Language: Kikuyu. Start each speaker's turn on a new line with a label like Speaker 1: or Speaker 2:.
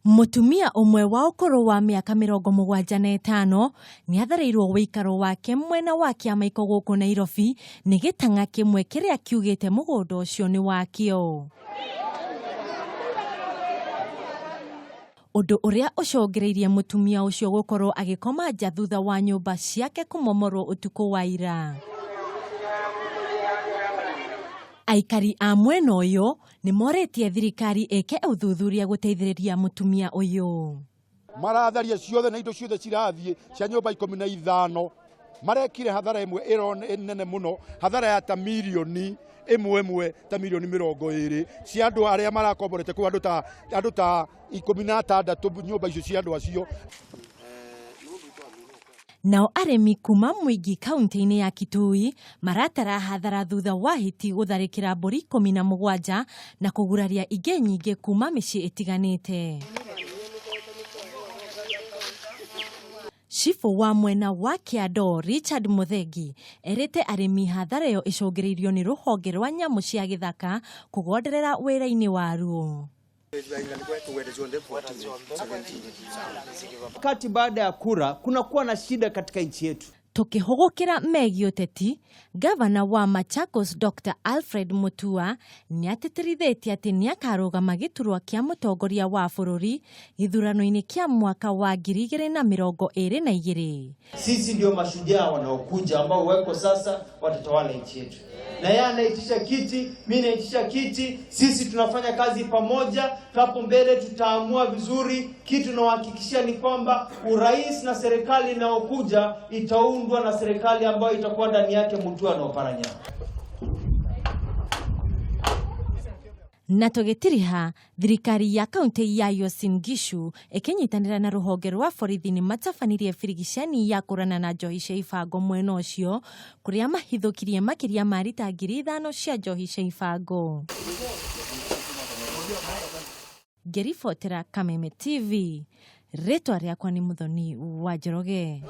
Speaker 1: Mũtumia ũmwe wa ũkũrũ wa mĩaka 75 nĩatharĩirwo wĩikaro wake mwena wa Kĩamaiko gũkũ Nairobi nĩ gĩtang'a kĩmwe kĩrĩa kiugĩte mũgũnda ũcio nĩ wakĩo. Ũndũ ũrĩa ũcũngĩrĩirie mũtumia ũcio gũkorwo agĩkoma nja thutha wa nyũmba ciake kũmomorwo ũtukũ wa ira. Aikari a mwena ũyũ nĩ morĩtie thirikari ĩke ũthuthuria gũteithĩrĩria mũtumia ũyũ.
Speaker 2: Maratharia ciothe na indo ciothe cirathiĩ cia nyũmba 15. Marekire hathara ĩmwe ĩro nene mũno, hathara ya ta mirioni ĩmwe ĩmwe, ta mirioni 20 cia andũ arĩa marakomborete kũu, andũ ta 16 nyũmba icio cia andũ acio.
Speaker 1: Nao arĩmi kuma Mwingi kaunti-inĩ ya Kitui maratara hathara thutha wa hiti gũtharĩkĩra mbũri 17 na kũguraria ingĩ nyingĩ kuma mĩciĩ ĩtiganĩte. Cibũ wa mwena wa Kĩandoo Richard Mũthengi erĩte arĩmi hathara ĩyo ĩcũngĩrĩirio nĩ rũhonge rwa nyamũ cia gĩthaka kũgonderera wĩra-inĩ waruo.
Speaker 3: Wakati baada ya kura kunakuwa na shida katika nchi yetu.
Speaker 1: Tukĩhũgũkĩra megiĩ ũteti, gavana wa Machakos Dr Alfred Mutua nĩatĩtĩrithĩtie atĩ nĩakarũgama gĩturwa kĩa mũtongoria wa bũrũri gĩthurano-inĩ kĩa mwaka wa 2022.
Speaker 3: Sisi ndio mashujaa wanaokuja ambao weko sasa watatawala nchi yetu, na yeye anaitisha kiti, mimi naitisha kiti, sisi tunafanya kazi pamoja. Hapo mbele tutaamua vizuri. Kitu nawahakikishia ni kwamba urais na serikali inayokuja itaundwa na serikali ambayo itakuwa ndani yake Mutua na Oparanya.
Speaker 1: Na tũgĩtiriha, thirikari ya kaunti ya Uasin Gishu ĩkĩnyitanĩra na rũhonge rwa borithi nĩ matabanirie birigicani ya kũrana na njohi cia ibango mwena ũcio, kũrĩa mahithũkirie makĩria ma rita 5,000 cia njohi cia ibango. Ngĩribotera Kameme TV, rĩtwa rĩakwa nĩ Mũthoni wa Njoroge.